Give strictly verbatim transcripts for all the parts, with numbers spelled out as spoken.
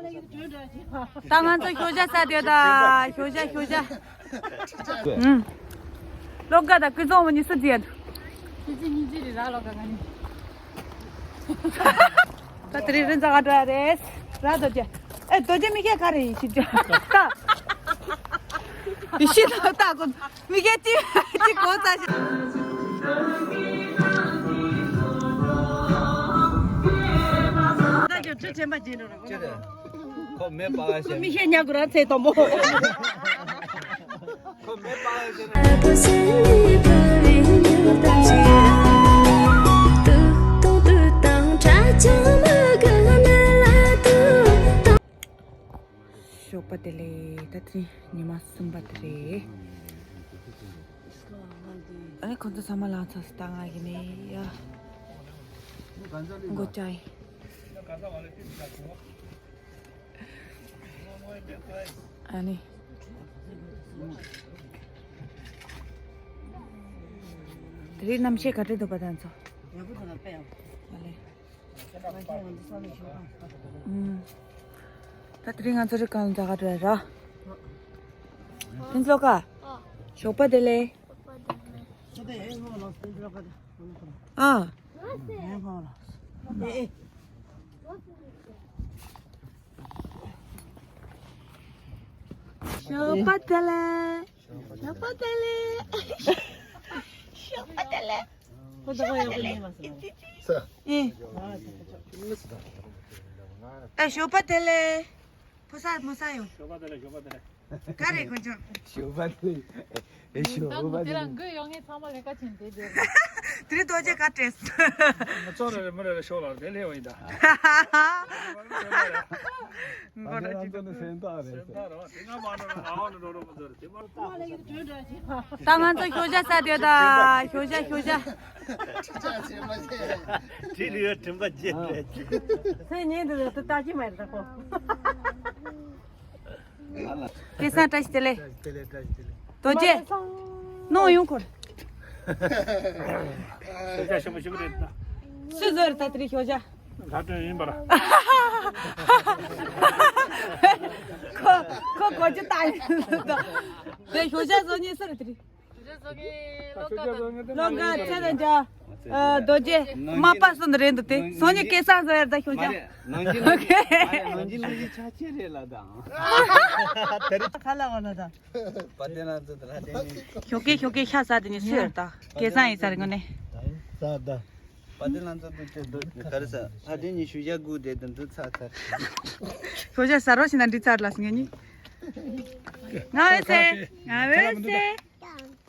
ད་ང་ཚོ་ཞོགས་ཇ་ཟ་དེ་ད་ཞོགས་ཇ་ཞོགས་ཇ། ཨུམ། ལོ་ག་ད་ཀི་ཙོང་བ་ཉི་སུ་ཛི་ཡན། ཁྱེད་ཚོ་གཉིས་ཅི་རེད་ར་ལོ་ག་ང་ནི། ད་དེ་རིང་རི་འཛེག་ག་འགྲོ་ཡ་རེད། ར་རྡོ་རྗེ། ཨེ་རྡོ་རྗེ་མི་ཁྱེད་ག་རེ་ཡིན་ཤི་ཅོ། ད། ཡི་ཤི་ད་ད་གོ། མི་སྐད་ཅིག་ཅིག་གོ་ས་ཞིག་ད་ཅོ་ཁྲི་ཆེན་པ་ཅིག་འགྲོ་ར་གོ། ཅི་རེད། ཁོ་མེ་སྤར་ཤེས། མི་ཤེས་ཉག་གུ་ར་ཚེ་དང་པོ། ཁོ་མེ་སྤར་ཤེས། ཞོགས་པ་བདེ་ལེགས། ད་ཐེངས་ཉི་མ་གསུམ་པ་དེ་རེད། ཨ་ནི་ཁོང་ཚོ་ཚང་མ་ལངས་ཚར་སོང་། ད་ང་ཡིན་ནི་ཡ། མགོ་བཅག་ཡིན། ཨ་ནི། དེ་རིང་གནམ་གཤིས་ག་འདྲ་འདུག་པ་ད་ཚོ། ཡག་པོ་འདུག་ན་དཔེ་ཡག་པོ། ཨ་ལེ། ཨུམ། ད་དེ་རིང་ང་ཚོ་རི་སྒང་ལ་འཛེག་ག་འགྲོ་ཡ་ར། ཕུན་ཚོགས་ཀ། ཞོགས་པ་བདེ་ལེགས། ཨ། ཞོགས་པ་བདེ་ལེགས། ཞོགས་པ་བདེ་ལེགས། ཞོགས་པ་བདེ་ལེགས། ཁོ་ད་ཁོ་ཡག་པོ་ཉན་མ་སོང་། ས། ཨེ། ཨེ་ཞོགས་པ་བདེ་ལེགས། ཕོ་གསར་མོ་གསར་ཡོང་། ཞོགས་པ་བདེ་ལེགས། ཞོགས་པ་བདེ་ལེགས། ག་རེ་དཀོན་མཆོག་ཞོགས་པ་བདེ་ལེགས། ཨེ་ཞོགས་པ་བདེ་ལེགས། ད་དེ་རང་དགོས་ཡོང་ངས་ཚང་མ་ལས་ཀ་བྱེད་དེ་བདེ་ལེགས། དེ་རིང་རྡོ་རྗེ་ག་སྤྲད། ང་ཚོ་རེ་རེ་མི་རེ་རེ་ཤོག་ལ་དེ་ལས་འོ་ཡིན་ད། མགོ་ལ་ཅི་ནི་སེམས་ཐག་རེད། སེམས་ཐག་རེད། དེ་ང་མ་འགྲོ་ན་ང་འོ་ནི་འགྲོ་རོགས་མ་ཚོར་དེ་མ། ད་ང་ཚོ་ཞོགས་ཇ་ཟ་དེ་ད་ཞོགས་ཇ་ཞོགས་ཇ། དྲི་ལུས་དྲིམ་པ་བརྗེད་རེད། སེམས་ཉིད་དུ་ད་ལྟ་ཅི་མ་རེད་ད་ཁོ། སྐལ་བཟང་བཀྲ་ཤིས་བདེ་ལེགས། བཀྲ་ཤིས་བདེ་ལེགས། བཀྲ་ཤིས་བདེ་ལེགས། རྡོ་རྗེ། ནོ་ཡོང་ཁོར། ཞོགས་ཇ་ཞིམ་པོ་ཞིམ་པོ་རེད་ད། སུས་བཟོས་རེད་ད་དེ་རིང་ཞོགས་ཇ། ལྷ་སྒྲོན་ཡིན་པར། ཁོ་ཁོ་གོ་ཅི་ལྟ་ཡིན་ད། དེ་ཞོགས་ཇ་བཟོ་ཉེ་སུ་རེད་དེ་རིང་། ལོ་འགའ་ཚེ་དང་འཇའ། རྡོ་རྗེ། མ་པ་སོང་རེད་འདུག་དེ་སོང་ཉིན་སྐལ་བཟང་བཟོ་ཡར་ད་ཞོགས་ཇ། ནང་ཆེན་ནང་ཆེན་ནང་ཆེན་ཆ་ཆེ་རེད་ལ་དང་། ཁ་ལ་བ་ན་དང་། པ་ཏེ་ལ་ཚོ་དང་ལྷ་ལྡན་ནི། ཞོགས་ཀས་ཞོགས་ཀས་ཤ་ཟ་དེ་ནི་སུ་ཡོད་ད། སྐལ་བཟང་ཡིན་ས་རེད་ངོ་ནས། ས་ད། པ་ཏེ་ལ་ཚོ་དུ་ཅོ་དུ་ག་རེ་ས་ལྷ་ལྡན་ནི་ཞུ་ཡ་གུ་དེ་དུ་དུ་ཚ་ཚ། ཞོགས་ཇ་ཟ་རོགས་ཞིག་ན་འདི་ཚར་ལ་སི་ངེ་ནི། ང་བས་སེ། ང་བས་སེ།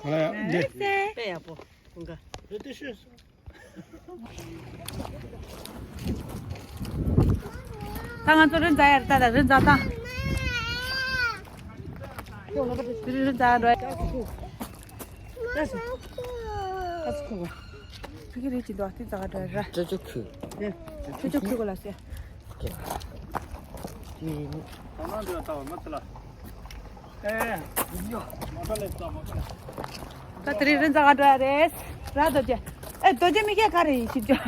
ང་བས་སེ། དཔེ་ཡག་པོ། ཀུན་དགའ། ད་ང་ཚོ་རི་འཛེག་ཡར་ལྟ་ད་རི་འཛེག་ད། རི་འཛེག་འགྲོ་ཡ། ད་སུ་ཁུ་བ། ཕི་གི་རི་ཅི་འདུག་ཨ་ཏི་འཛེག་འགྲོ་ཡ་ར། ཅོ་ཅོ་ཁུ། ཅོ་ཅོ་ཁུ་གོ་ལ་སེ། ད་དེ་རིང་རི་འཛེག་ག་འགྲོ་ཡ་རེད། ར་རྡོ་རྗེ། ཨེ་རྡོ་རྗེ་མི་ཁྱེད་ག་རེ་ཡིན་ཤི་ཅོ། ད།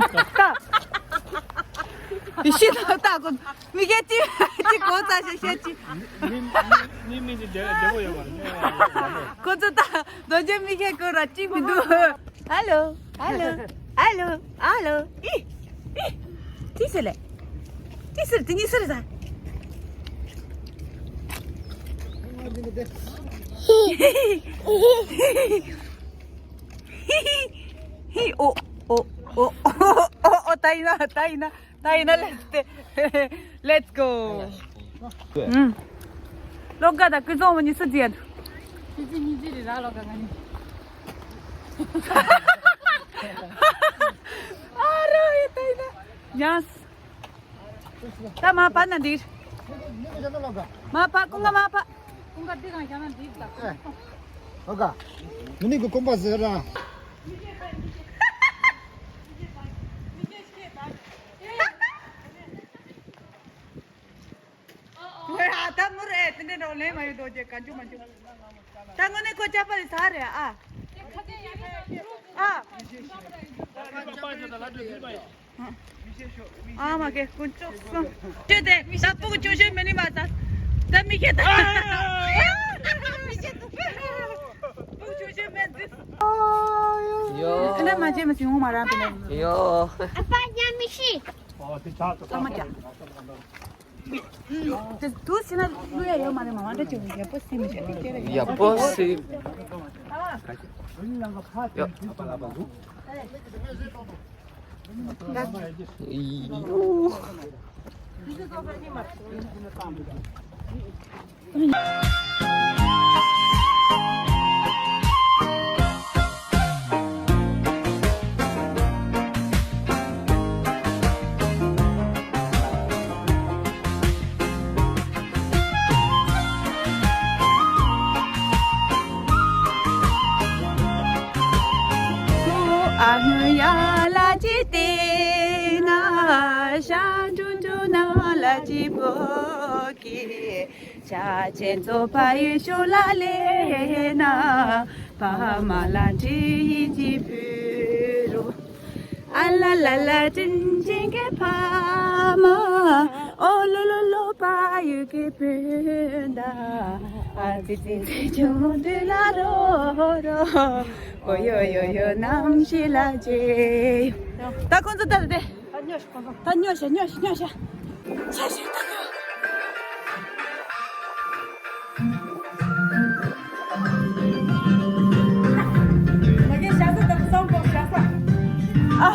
ཡི་ཤི་ད་ད་གོ་མི་ཁྱེད་ཅི་ཅི་གོ་ཚ་ཤེ་ཤེ་ཅི། མི་མི་མི་ཅི་བདེ་བདེ་པོ་ཡོད་པ་རེད། ཁོ་ཚོ་ད་རྡོ་རྗེ་མི་ཁྱེད་གོ་ར་ཅི་མི་འདུག་ཧ་ལོ། ཨ་ལོ། ཨ་ལོ། ཨ་ལོ། ཨི། ཨི། ཅི་ཟེར་ལེ། ཅི་ཟེར་དེ་གཉིས་ཟེར་ཟ། ཧི། ཧི། ཨོ། ཨོ། ཨོ། ཨོ། ད་ཡིན་ན། ད་ཡིན་ན། ད་ཡིན་ན། Let's go. Let's go. ཨུམ། ལོ་ག་ད་ཀི་ཙོང་བ་ཉི་སུ་ཛི་ཡན། ཁྱེད་ཚོ་གཉིས་ཀྱི་རེད་ར་ལོ་ག་ང་ནི། ཨ་རོ་ཡི་ད་ཡིན་ན། ཡང་། ད་མ་པ་ན་འདིར། མ་པ་ཀུན་དགའ་མ་པ། ཀུན་དགའ་འདི་གང་བཞག་ན་འདིར་ལ། ཨོ་ག་མི་ནི་གི་ཀུན་པ་ཟེར་ར། ད་མུར་ཨེ་དེ་འདྲའི་འདྲ་བོ་ལེན་མ་ཡོད་དོ་ཅེ་ག་འཇུ་མ་འཇུ། ད་དངོས་གནས་ཁོ་ཅག་པ་རེད་ས་རེད་ཨ། ཨ། ཨ་མ་གེ་ཀུན་ཅོག་སོང་། ཅོ་དེ་ད་སྤུ་གུ་ཅོ་ཅོ་མི་ ཅི་ཡོང་མ་རང་དེ་ནས། ཡོ། ཨ་ཕ་ཉ་མི་ཤི། ཨོ་དེ་ཆག་ཚང་མ་ཆག་དེ་དུས་ཕྱི་ན་བླུག་ཡ་ཡོད་མ་རེད། མ་མ་འདྲ་ཅིག་ཡག་པོ་སེམས་ཤིག་སྐྱེ་རེད། ཡག་པོ་སེམས། ཡོ། ཡོ། ཨ་ནུ་ཡ་ལ་ཅི་ཏེ་ན་ཤ་འགྲོ་འགྲོ་ན་ལ་ཅི་པོ་ཀི། ཕྱག་ཆེན་ཚོ་ཕ་ཡུལ་ཤོ་ལ་ལེ་ན། ཕ་མ་ལ་འདྲི་ཡིན་གྱི་བུ་རུ། ཨ་ལ་ལ་ལ་དྲིན་ཅན་གྱི་ཕ་མ། ཨོ་ལོ་ལོ་ལོ་ཕ་ཡུལ་གྱི་སྤུན་ཟླ། ཨ་ཙི་ཙི་ཙི་ཆུང་དུས་ལ་རོ་རོ། ཨོ་ཡོ་ཡོ་ཡོ་རྣམ་ཤེས་ལ་རྗེ། ད་ཁོང་ཚོ་ལྟ་རེ་དེ། ད་སྨྱོ་ཤ་སྨྱོ་ཤ་སྨྱོ་ཤ། ཆ་ཤ་ད་སྨྱོ། མ་གི་ཤ་ས་དང་སོང་གོ་ཤ་ས། ཨ།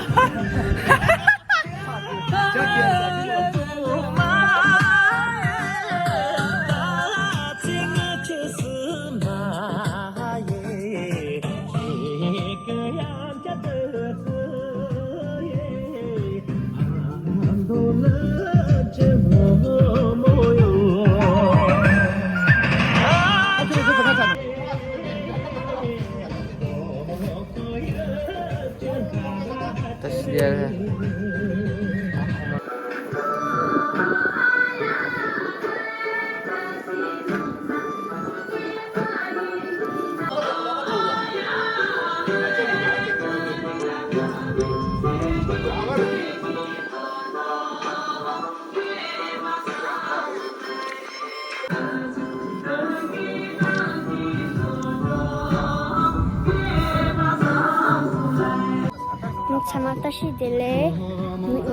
ཚང་མ་བཀྲ་ཤིས་བདེ་ལེགས།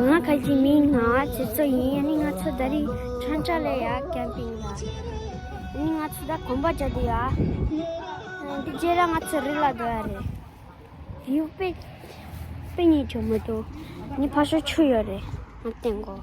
ང་ཁ་ཅིག་མི་ང་ཚེ་ཚོ་ཡིན། ཨ་ནི་ང་ཚོ་ད་རིང་ཁྲང་ཁྲ་ལ་ཡ་ཀེམ་པིང་ལ། ཨ་ནི་ང་ཚོ་ད་གོམ་པ་རྒྱག་དུས་ཡ། འདི་རྗེས་ལ་ང་ཚོ་རི་ལ་འགྲོ་ཡ་རེད། ཡུག་པེ་པེ་ཉིད་ཆོ་མི་འདུག་ནི་ཕ་ཤོ་ཆུ་ཡོད་རེད། ང་བསྟན་གོ།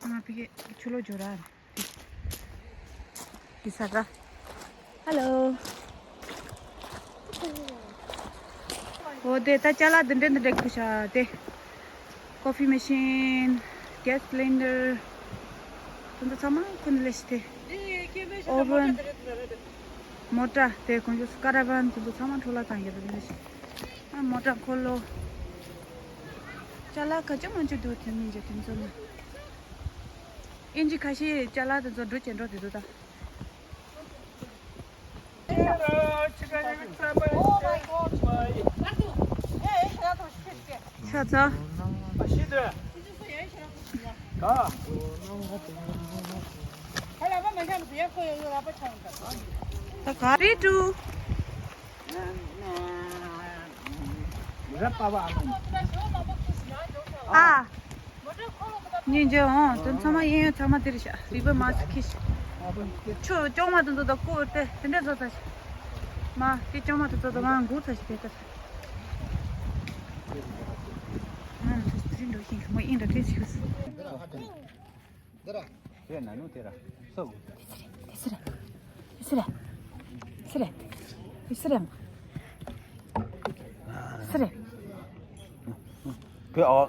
ང་ཕ་གི་ཆུ་ལོག་འབྱོར་ར། འདི་ས་ག། ཧ་ལོ། འོ་དེ་ད་ཅ་ལག་འདི་འདྲ་འདི་འདྲ་ཁུར་ཤག་དེ། ཀོ་ཕི་མེ་ཤིན། གེ་སི་སི་ལིན་ཌར། དེ་ཚོ་ཚང་མ་ཁུར་ནས་སླེབས་ཤག་དེ། ཨོ་ཝན། མོ་ཊ་དེ་ཁོང་ཚོ་ཀ་ར་ཝན་དེ་ཚོ་ཚང་མ་འཕྲོ་བརླག་བཏང་ཡོད་པ་དེ་འདྲ་ཞིག་ཨ་མོ་ཊ་འཁོར་ལོ། ཅ་ལག་ག་ཅི་མང་ཆེ་འདུག་དེ་མིན་གྱི་དེ་ཚོ་ནི། ཨིན་ཇི་ཁ་ཤས་ཅ་ལག་དེ་ཚོ་འགྲོ་བྱེད་འགྲོ་དེ་ཚོ་ད། ཤ་ཚ། ད་ག་རེ་འདུག་ཨ། སྙིང་རྗེ་འོང་། དོན་ཚང་མ་གཡས་གཡོན་ཚང་མ་དེ་རེད་ཤག་རིག་པ་མ་ཟིག་ཁྱི་ཤི། ཆུ་ལྕོག་མ་དེ་ཚོ་དང་ཀོ་དེ་དེ་འདྲ་བཟོ་ཚར་ཤག་མ་དེ་ལྕོག་མ་དེ་ཚོ་དང་མ་འགུག་ཚར་ཤག་དེ་ལྟར། འགྲོ་ཤིང་མོ་ཨིན་ར་ཏེ་ཆུ་སུ། དེ་ན་ནུ་དེ་ར་སོ། དེ་སི་རེད། དེ་སི་རེད། དེ་སི་རེད། དེ་སི་རེད། སི་རེད། བེ་ཨོ།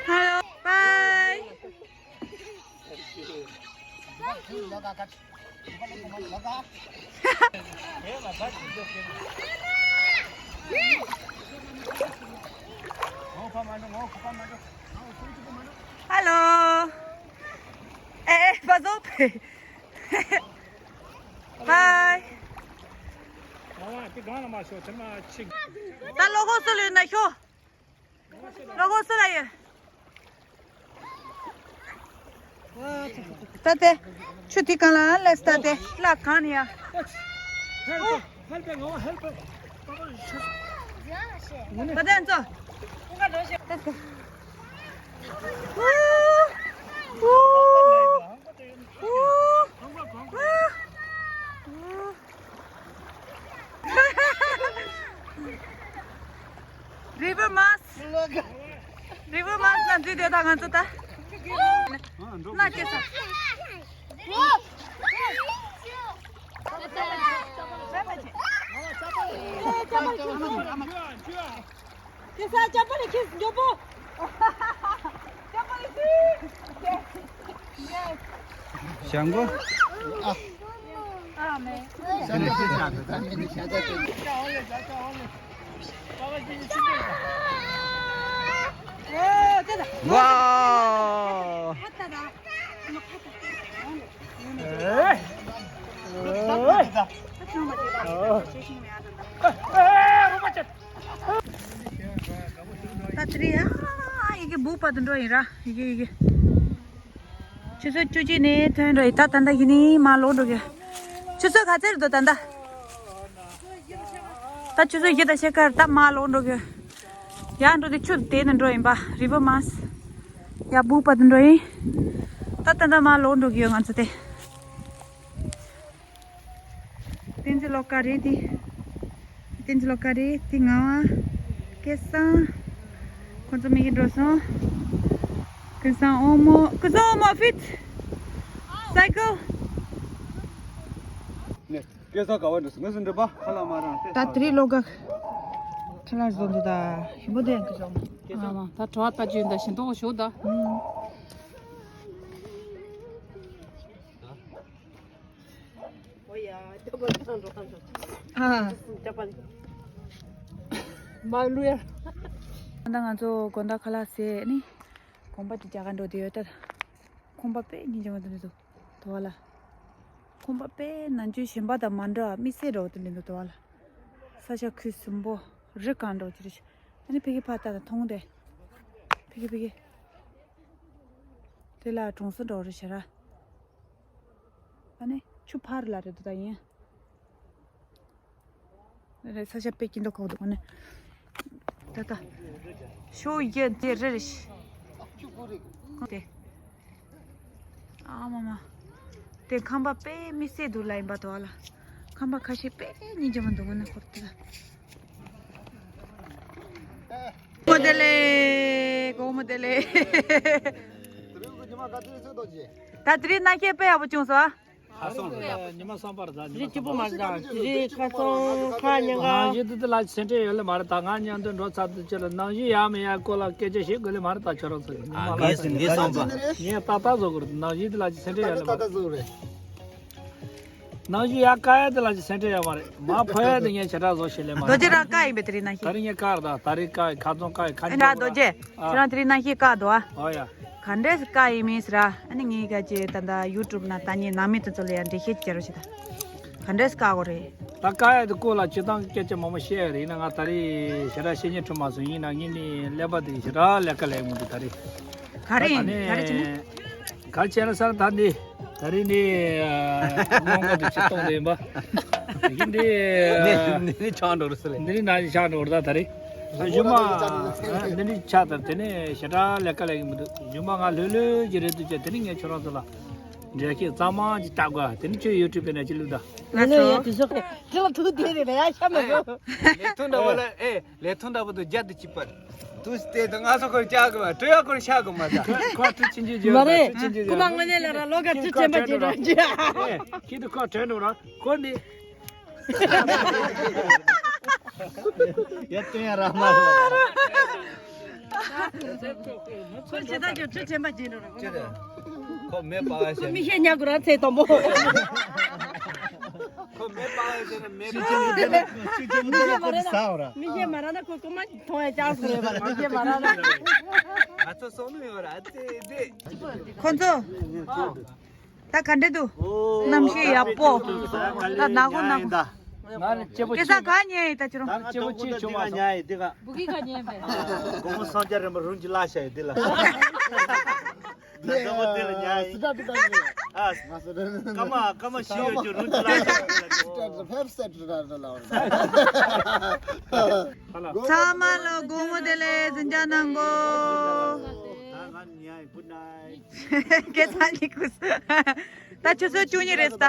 Hello, bye. Hello. Eh, eh, what's up? Hi. ད་ལོ་གོ་སུ་ལོས་ན་ཤོ། ལོ་གོ་སུ་ལ་ཡོད། ད་དེ། ཆུ་དེ་གང་ལ་ལས་ད་དེ་ལ་གང་ནི་ཡ། ཧེལ་པ་ཧེལ་པ་ང་ཧེལ་པ། པ་དེ་ཚོ། ད་དེ། རི་བོ་མཱས། རི་བོ་མཱས་ན་འཛུལ་དེ་ད་ང་ཚོ་ད། ན་སྐྱེ་ས། སྐྱེ་ས་ཅམ་པ་ལ་ཁྱེར་མགྱོགས་པོ། ཅམ་པ་ལ་ཁྱེར། ཞང་གོ། ཨ་མེ། ཝའོ། ད་ཏྲི་ཡ། ཡི་གེ་བུ་པ་དུ་འགྲོ་ཡིན་ར། ཡི་གེ་ཡི་གེ་ཆུ་ཚོད་བཅུ་གཅིག་ནས་ཐོན་འགྲོ་ཡི། ད་ད་ལྟ་ཡིན་ནི་མ་ལོག་འགྲོ་གི། ཆུ་ཚོད་ག་ཚད་རེད་འདུག་ད་ལྟ། ད་ཆུ་ཚོད་བཞི་དང་ཕྱེད་ཀར་ད་མ་ལོག་འགྲོ་གི། ཡར་འགྲོ་དེ་ཆུ་དེ་ནས་འགྲོ་ཡིན་པ། རི་བོ་མཱས། ཡ་བུ་པ་དུ་འགྲོ་ཡིན། ད་ད་ད་མ་ལོག་འགྲོ་གི་ཡོད་ང་ཚོ་དེ། བསྟན་འཛིན་ལོ་ཀ་རེད་དེ། བསྟན་འཛིན་ལོ་ཀ་རེད་དེ་ང་བ། སྐལ་བཟང་། ཁོ་ཚོ་མི་གི་འགྲོ་སོང་། ཀུན་བཟང་ཨོ་མོ། ཀུན་བཟང་ཨོ་མོ་ཕིད། སའི་ཀལ། སྐལ་བཟང་ག་བ་འགྲོ་སོང་། ངས་སུ་འགྲོ་པ་ཁ་ལ་མ་རང་། ད་དེ་རིང་ལོ་ཀ་ཁ་ལག་བཟོ་འདུག་ད་ཞིམ་པོ་དེ་ཡང་ཀུན་བཟང་ཨོ་མོ། ད་དྲོ་བ་ལྟ་རྒྱུ་ཡིན་ད་ཞིམ་མདོག་ཞུགས་ད། ཨ། མ་ལུས་ཡ། ད་ང་ཚོ་དགོང་དག་ཁ་ལག་ཟས་ནི་གོམ་པ་དེ་རྒྱག་ག་འགྲོ་དེ་ཡོད་ད། ཁང་པ་དཔེ་སྙིང་རྗེ་མོ་དེ་འདུག་དོ་བ་ལ། ཁང་པ་དཔེ་ནང་ཆོས་གཞན་པ་དང་མ་འདྲ་བ་དམིགས་བསལ་འདྲ་བོ་དེ་འདུག་དོ་བ་ལ། ས་ཆ་ཁུལ་ཟིན་པོ་རི་གང་འདྲ་བོ་དེ་རེད། ཨ་ནི་ཕ་གི་ཕར་ལྟ་དང་མཐོང་དེ། ཕ་གི་ཕ་གི་དེ་ལ་གྲོང་གསེབ་འདྲ་བོ་རེད་ཤག་ར། ཨ་ནི་ཆུ་ཕར་ལ་རེད་འདུག་ད་ཡིན། རེད། ས་ཆ་དཔེ་སྐྱིད་མདོག་ཁ་པོ་འདུག་ཨ་ནི། ད་ད། ཤོ་ཡེ་དེ་རེད་རེད། དེ། ཨ་མ་མ། དེ་ཁང་པ་དཔེ་མི་སྲིད་འདུག་ལ་ཡིན་པ་དོ་ཨ་ལ། ཁང་པ་ཁ་ཤས་དཔེ་སྙིང་རྗེ་མོ་འདུག་ཨ་ནི་ཧོར་དེ་ལ། གོ་མོ་དེ་ལེ། གོ་མོ་དེ་ལེ། ད་དེ་རིང་གནམ་གཤིས་དཔེ་ཡག་པོ་བྱུང་སོང་ཨ། ཁ་སང་རེད་ད། ཉི་མ་གསུམ་པར་ད་ཉི་མ་གཅིག་པོ་མ་ཟ། དེ་རིང་ཁ་སང་ཁ་ཉན་ག་ནང་བཞིན་དེ་དེ་ལ་སེམས་ཁྲལ་ཡོད་ལེ་མ་རེད་ད། ང་མཉམ་དུ་འགྲོ་ཚར་དུས་ཁྱེད་ལ་ནང་བཞིན་ཡག་མི་ཡག་སྐོར་ལ་སྐད་ཆ་བཤད་དགོས་ལེ་མ་རེད་ད། ཁྱོད་རང་ཚོ་ཨ་ངས་ངས་བསམ་པ། ངས་ཏག་ཏག་བཟོ་དགོས་རེད། ནང་བཞིན་དེ་ལ་སེམས་ཁྲལ་ཡོད་ལེ་མ་རེད། ནང་བཞིན་ཡར་བཀག་ཡ་དེ་ལ་ཅིག་སེམས་ཁྲལ་ཡོད་མ་རེད། མར་འཕུར་ཡ་དེ་ངས་ཞེ་དྲག་བཟོ་ཤེས་ལེ་མ་རེད། རྡོ་རྗེ་རང་བཀག་ཡིན་པས་དེ་རིང་ནང་ད་བཞིན། རིང་ངས་བཀག་རེད། ད་ད་རིང་བཀག་ཡིན། ཁ་རྩང་བཀག་ཡིན། ཁ་ཨེ་འདྲ་ཆེན་པོ་རྡོ་རྗེ། ཨ་ཁྱེད་རང་དེ་རིང་ནང་བཞིན་བཀག་འདུག་ཨ། ཨོ་ཡ། ག་འདྲས་བཀག་ཡིན་མིན་ཟེར་ཨ། ཨ་ནི་ངས་ག་ཅེ་ད་ད་ཡུ་ཊུབ་ན་ད་ངས་ནང་མི་དེ་ཚོ་ལ་ཡང་འགྲེལ་བཤད་ཅིག་བྱ་རོགས་བྱེད་ད། ག་འདྲས་བཀག་དགོས་རེད། ད་བཀག་ཡ་དེ་སྐོར་ལ་སྤྱིར་བཏང་གི་སྐད་ཆ་མང་པོ་བཤད་ཡ་རེད། ཡིན་ན་ང་ད་རིང་ཞེ་དྲག་བཤད་སྙིང་བྲོ་མ་སོང་། ཡིན་ན་ངས་ནི་ཀླད་པ་དེ་ཞེ་དྲག་ལས་ཀ་ལས་མི་འདུག་ད་རིང་། ག་རེ་ཡིན། ཨ་ནི་ག་རེ་བྱས་ན། ག་རེ་བྱས་ན་ཟེར་ད་འདི། ད་རིང་ནི་སྔོན་འགོག་དེ་ཅིག་གཏོང་དེ་ཡིན་པ། དེ་གི་འདི། ནི་ནི་ཆགས་འགྲོ་རུ་སི་ལེ། འདི་ནི་ན་ཆགས་འགྲོ་རུ་ད་ད་རིང་། གཞུག་མ་འདི་ནི་ཆགས་ད་དེ་ནི་ཞེ་དྲག་ལས་ཀ་ལས་གི་མི་འདུག་གཞུག་མ་ང་ལྷོད་ལྷོད་ཀྱི་རེད་འདུག་ཅེས་དེ་ནི་ངས་ཁྱོད་རང་ཚོ་ལ་འགྲེལ་བཤད་གཙང་མ་ཅིག་བཏབ་དགོས། དེ་ནི་ཁྱོད་ཡུ་ཊུབ་ནས་ཅིག་བླུགས་ད། ང་ལོ་ཡ་དུས་ཚོད་དེ་ལ་ཐུག་དེ་རེད་ཡ་ཤ་མི་འགྲོ། ལས་ཐུང་འདྲ་བོ་ལ་ཨེ། ལས་ཐོན་འདྲ་པོ་དུ་རྒྱ་དུ་གཅིག་པར། དུ་སྟེ་དུ་ང་ཚོ་ཁོར་ཅག་གི་བ་སྤྲོ་ཡ་ཁོར་ཤ་གི་མ་ད། ཁོ་ཁྲི་ཆིན་ཅི་ཇི་མ་རེད། ཁྲི་ཆིན་ཅི་ཇི་ཁོ་མ་དངོས་གནས་ལ་ར་ལོ་ག་ཁྲི་ཆེན་པ་ཅི་འདྲ་ཅི། ཁྱི་དུ་ཁོ་དྲན་འགྲོ་ར་ཁོ་ནི། ཡ་སྟོན་ཡ་ར་མ་ར། ཁོ་ཇི་ལྟར་ཀྱང་ཁྲི་ཆེན་པ་ཅི་འདྲ་ར་ཁོ། ཁོ་མེ་སྤར་བ་ཁོ་ཞེས། མི་ཤེས་ཉག་གུ་ར་ཚེ་དང་པོ། ཁོ་མེ་སྤར་བ་ཞེས་ན་མེ་སྤར་བ་ཞེས་ན་ཁོ་དེ་ཟ་བ་ར། མི་ཤེས་མ་ར་ན་ཁོ་རྐུན་མ་མཐོང་ཡ་ཅག་སོང་ཡོད་པ་མི་ཤེས་མ་ར་ན། ང་ཚོ་སོང་ནི་ཡོད་ར་ཨ་ཙི་ཙི། ཁོ་ཚོ། ད་ག་འདྲ་འདུག་གནམ་གཤིས་ཡག་པོ། ད་ནག་པོ་ནག་པོ། ང་ནི་སྐྱེ་བོ་སྐྱེ་ས་ག་ཉལ་ཡིན་ད་ཁྱེད་རང་། ད་སྐྱེ་བོ་སྐྱེ་ཆུང་བ་སོང་། ཉལ་ཡིན་འདི་ག་བུ་གི་ག་ཉལ་བས། དགོང་མོ་སང་སྐྱ་རིམ་པ་རུང་གི་ལ་ཤ་ཡིན་འདི་ལ། ད་དགོང་མོ་འདི་ལ་ཉལ་ཡིན། སི་ཏྲ་ཏི་ཏ་ཉལ། ཨ། ང་སི་ཏྲ་ཏི་ཏ་སྐར་མ་སྐར་མ་བཞི་ཡོད་ཀྱི་རུང་གི་ལ་ཤ་ཡིན་འདི་ལ། སི་ཏྲ་ཏི་ཏ་ཕེབས་སི་ཏྲ་ཏི་ཏ་ལ་བར། ཚང་མ་ལ་དགོང་མོ་བདེ་ལེགས་གཟིམ་འཇག་གནང་གོ། ད་ང་ཉལ་ཡིན། Good night. སྐད་ཆ་ཉིད་ཁུ་སི། ད་ཆུ་ཚོད་བཅུ་གཉིས་རེད་ད།